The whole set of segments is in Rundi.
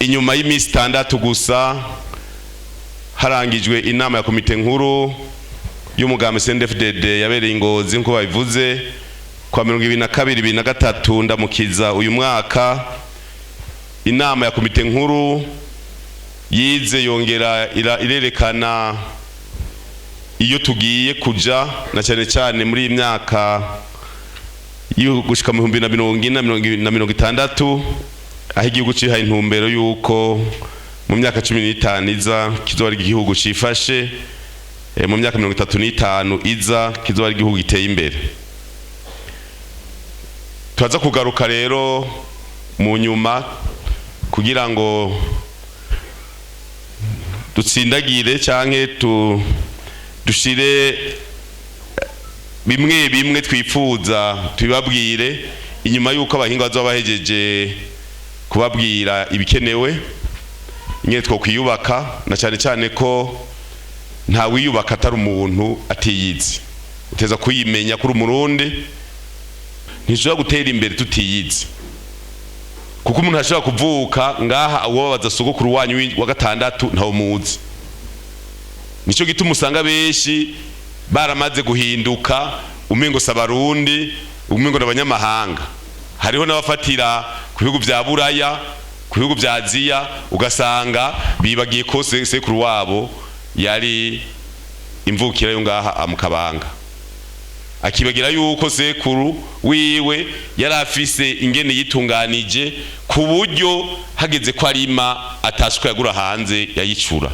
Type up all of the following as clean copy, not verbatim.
Inyuma y'iminsi 6 gusa harangijwe inama ya komite nkuru y'umugambi CNDD-FDD yabereye Ingozi, nkuko babivuze, kwa 22 23 Ndamukiza uyu mwaka, inama ya komite nkuru yize yongera irerekana iyo tugiye kuja, na cyane cyane muri iyi myaka yo gushika mu 2040 na 2060, aho igihugu cihaye intumbero yuko mu myaka 15 iza kizoba ari igihugu cifashe, mu myaka 35 iza kizoba ari igihugu giteye imbere. Turaza kugaruka rero mu nyuma kugira ngo dutsindagire canke tu dushire bimwe bimwe twifuza tubibabwire inyuma y'uko abahinga bazoba bahejeje kubabwira ibikenewe, ingene twokwiyubaka, na cyane cyane ko nta wiyubaka atari umuntu atiyizi. Uteza kuyimenya kuri Umurundi. Ntishobora gutera imbere tutiyizi, kuko umuntu ashobora kuvuka ngaha, uwobabaza sogokuru wanyu wa gatandatu ntawo muzi. Nico gituma usanga benshi baramaze guhinduka, umengo si Abarundi, umengo n'abanyamahanga. Hariho n'abafatira ku bihugu vya Buraya, ku bihugu vya Aziya, ugasanga bibagiye ko sekuru wabo yari imvukira yo ngaha mu Kabanga, akibagira yuko sekuru wiwe yari afise ingene yitunganije ku buryo hageze ko arima atasuka yagura hanze, yayicura.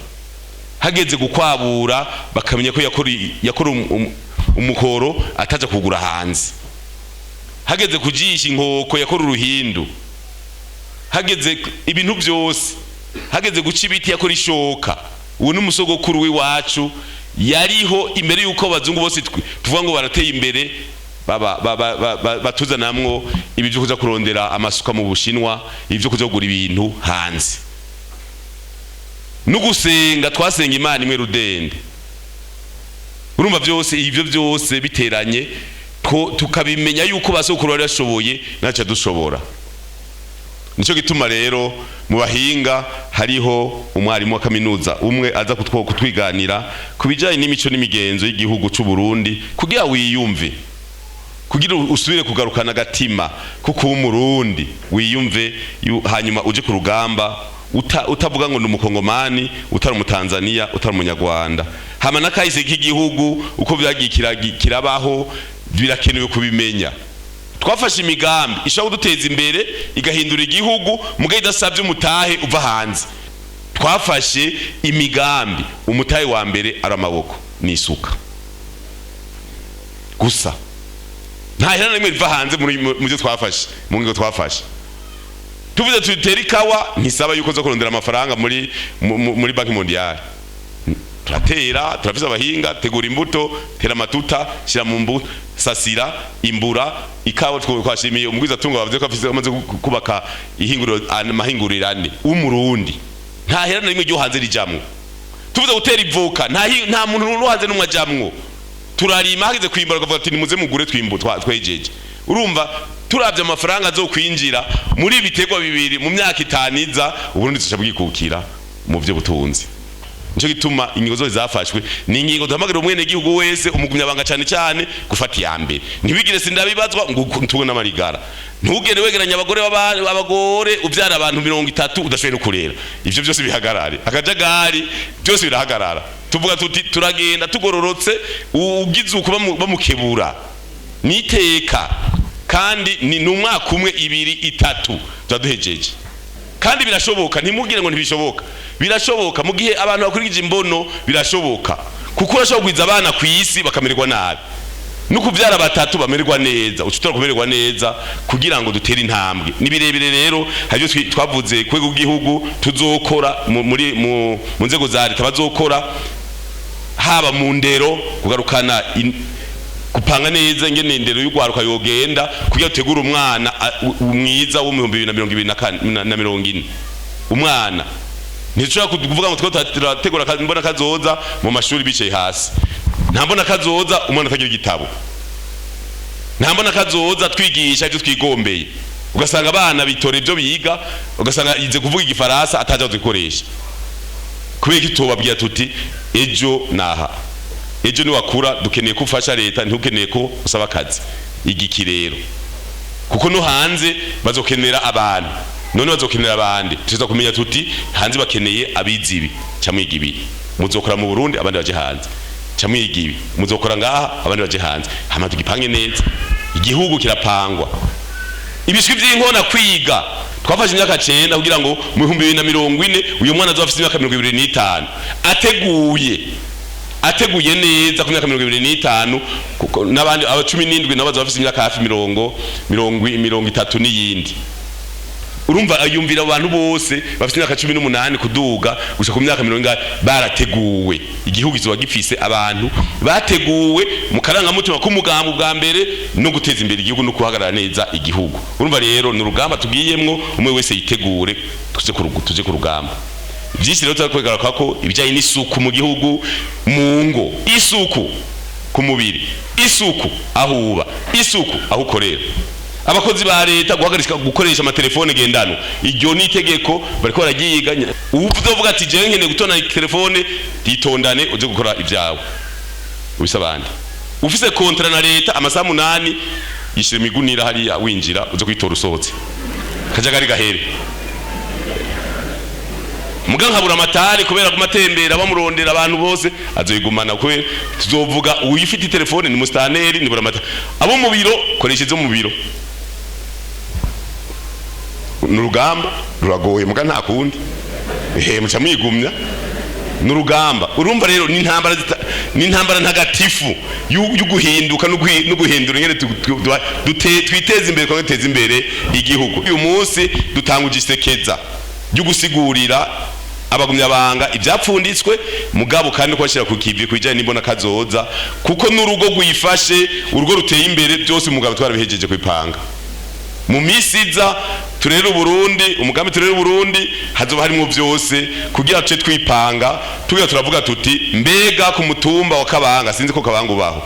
Hageze gukwabura, bakamenya ko yakora umukoro ataja kugura hanze. Hageze kujisha inkoko, yakora uruhindu. Hageze ibintu byose, hageze guca ibiti, yakora ishoka. Ubu ni umusogokuru w'iwacu yariho imbere y'uko abazungu bose tuvuga ngo barateye imbere batuzanamwo ibi byo kuja kurondera amasuka mu Bushinwa, ibi byo kuja kugura ibintu hanze. No gusenga twasenga Imana imwe rudende. Urumva byose, ibyo byose biteranye ko tukabimenya yuko basokuru bari bashoboye, naca dushobora. Nico gituma rero mu bahinga hariho umwarimu wa kaminuza umwe aza kutwiganira ku bijyanye n'imico n'imigenzo y'igihugu cy'u Burundi, kugira wiyumve, kugira usubire kugarukana agatima ko kuba Umurundi, wiyumve, hanyuma uje ku rugamba utavuga ngo ni Umukongomani, utari Umutanzaniya, utari Umunyarwanda. Hama n'akahise k'igihugu uko vyagiye kirabaho birakenewe kubimenya. Twafashe imigambi ishobora kuduteza imbere, igahindura igihugu, mugabo idasabye umutahe uva hanze. Twafashe imigambi, umutahe wa mbere ari amaboko n'isuka gusa. Nta hera na rimwe riva hanze mu byo twafashe, mu ngingo twafashe. Tuvuze tutere ikawa, ntisaba yuko zo kurondera amafaranga muri Banque mondiale. Turatera, turafise abahinga, tegura imbuto, tera amatuta, shira mu mbuto, sasira, imbura ikawa. Twashimiye umugwiza tunga bavuze ko afise amaze kubaka ihinguriro, amahinguriro ane w'Umurundi. Nta hera na rimwe ryo hanze rijamwo. Tuvuze gutera ivoka, nta muntu no hanze n'umwe ajamwo. Turarima, hageze kwimbura ukavuga ati: "Nimuze mugure twimbu twejeje." Urumva, turavye amafaranga azokwinjira muri ibiterwa bibiri mu myaka 5 iza, Uburundi tuca bwikukira mu byo butunzi. Nico gituma ingingo zose zafashwe ni ingingo duhamagarira umwene gihugu wese, umugumyabanga cyane cyane, gufata iya mbere. Ntibigire sindabibazwa ngo ntubone n'amarigara. Ntugende wegeranya abagore, abagore ubyara abantu 30 udashoboye no kurera. Ivyo byose bihagarare, akajagari byose birahagarara. Tuvuga tuti turagenda tugororotse. Ugize uko bamukebura niteka, kandi ni umwaka umwe, 2, 3 tuba duhejeje. Kandi birashoboka, ntimugire ngo ntibishoboka. Birashoboka mu gihe abantu bakurikije imbono, birashoboka, kuko urashobora kugwiza abana ku isi bakamererwa nabi, no kubyara batatu bamererwa neza, uca kumererwa neza kugira ngo dutere intambwe. Ni birebire rero. Hari ibyo twavuze ku rwego rw'igihugu tuzokora, muri mu nzego za leta bazokora, haba mu ndero, kugarukana gupanga neza ingene indero y'urwaruka yogenda, kugira utegure umwana mwiza wo mu 2024 na 40. Umwana ntitushobora kuvuga ngo twe turategura mbona kazoza mu mashuri bicaye hasi. Nta mbona kazoza umwana atagira igitabo. Nta mbona kazoza twigisha ibyo twigombeye. Ugasanga abana bitora ibyo biga, ugasanga yize kuvuga igifaransa ataja kuzikoresha. Kubera iki tubabwira tuti ejo naha, ejo niwakura dukeneye ko ufasha leta, ntukeneye ko usaba akazi. Igiki rero, kuko no hanze bazokenera abantu, none bazokenera abandi. Tuza kumenya tuti hanze bakeneye abize ibi, ca mwiga ibi, muzokora mu Burundi, abandi baje hanze. Ca mwiga ibi, muzokora ngaha, abandi baje hanze. Hama tugipange neza. Igihugu kirapangwa. Ibishwi vy'inkona kwiga twafashe imyaka 9 kugira ngo mu 2040 uyu mwana azoba afise imyaka 25 ateguye neza ku myaka 25, kuko n'abandi aba 17 nabo bazoba bafise imyaka hafi 30 n'iyindi. Urumva yumvira abantu bose bafite imyaka 18 kuduga gusa ku myaka 40 barateguwe. Igihugu kizoba gifise abantu bateguwe mu karangamutima k'umugambi bwa mbere no guteza imbere igihugu no guhagarara neza igihugu. Urumva rero ni urugamba tugiyemwo, umwe wese yitegure, tuje ku rugamba. Byinshi rero turakwegaruka ko ibijyanye n'isuku mu gihugu, mu ngo, isuku ku mubiri, isuku aho uba, isuku aho ukorera. Abakozi ba leta guhagarika gukoresha amatelefone ngendanwa, iryo ni itegeko bariko bararyiga. Uvuga ati jewe nkeneye gutona telefone, yitondane uje gukora ibyawe ubisa abandi. Ufise contrat na leta amasaha 8, yishire imigunira hariya, winjira uze kwitora usohotse, kajagari gahere. Muga nkabura amatari kubera kumatembera bamurondera abantu bose, azoyigumana. Kubera tuzovuga uyifite telefone ni mustaneri, ni buramata abo mu biro, koresha izo mu biro. Ni urugamba ruragoye, muga nta kundi, ehe, muca mwigumya, ni urugamba. Urumva rero ni intambara, ni intambara ntagatifu yo guhinduka no guhindura ingene twiteza imbere, twongere duteze imbere igihugu. Uyu munsi dutanguje isekeza ryo gusigurira abagumyabanga ibyapfunditswe, mugabo kandi kubashyira ku kivi ku bijyanye n'imbona kazoza, kuko n'urugo rwifashe, urugo ruteye imbere, byose umugabo twarabihejeje kwipanga. Mu minsi iza turere Uburundi, umugambi turere Uburundi hazoba harimo byose kugira tuce twipanga. Tugira turavuga tuti mbega ku mutumba wa Kabanga, sinzi ko Kabanga ubaho,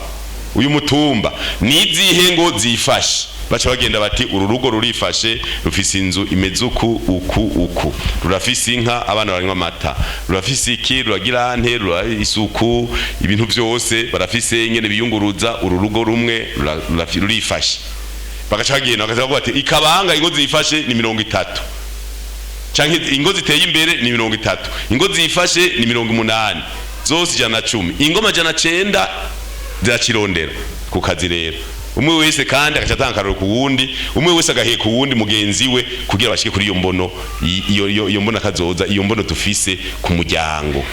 uyu mutumba nizihe ngo zifashe? Baca bagenda bati uru rugo rurifashe, rufise inzu imeze uku uku uku, rurafise inka, abana baranywa amata, rurafise iki, ruragira nte, rura isuku, ibintu byose barafise ingene biyunguruza, uru rugo rumwe rurifashe. Bagaca bagenda bakaza bavuga ati ikabanga ingo zifashe ni 30, canke ingo ziteye imbere ni 30, ingo zifashe ni 80, zose 110, ingo 900 zirakirondera ku kazi. Rero umwe wese kandi agaca atanga akarorero ku wundi, umwe wese agaheka uwundi mugenzi we kugira bashike kuri iyo mbono, iyo mbona kazoza, iyo mbono tufise ku muryango.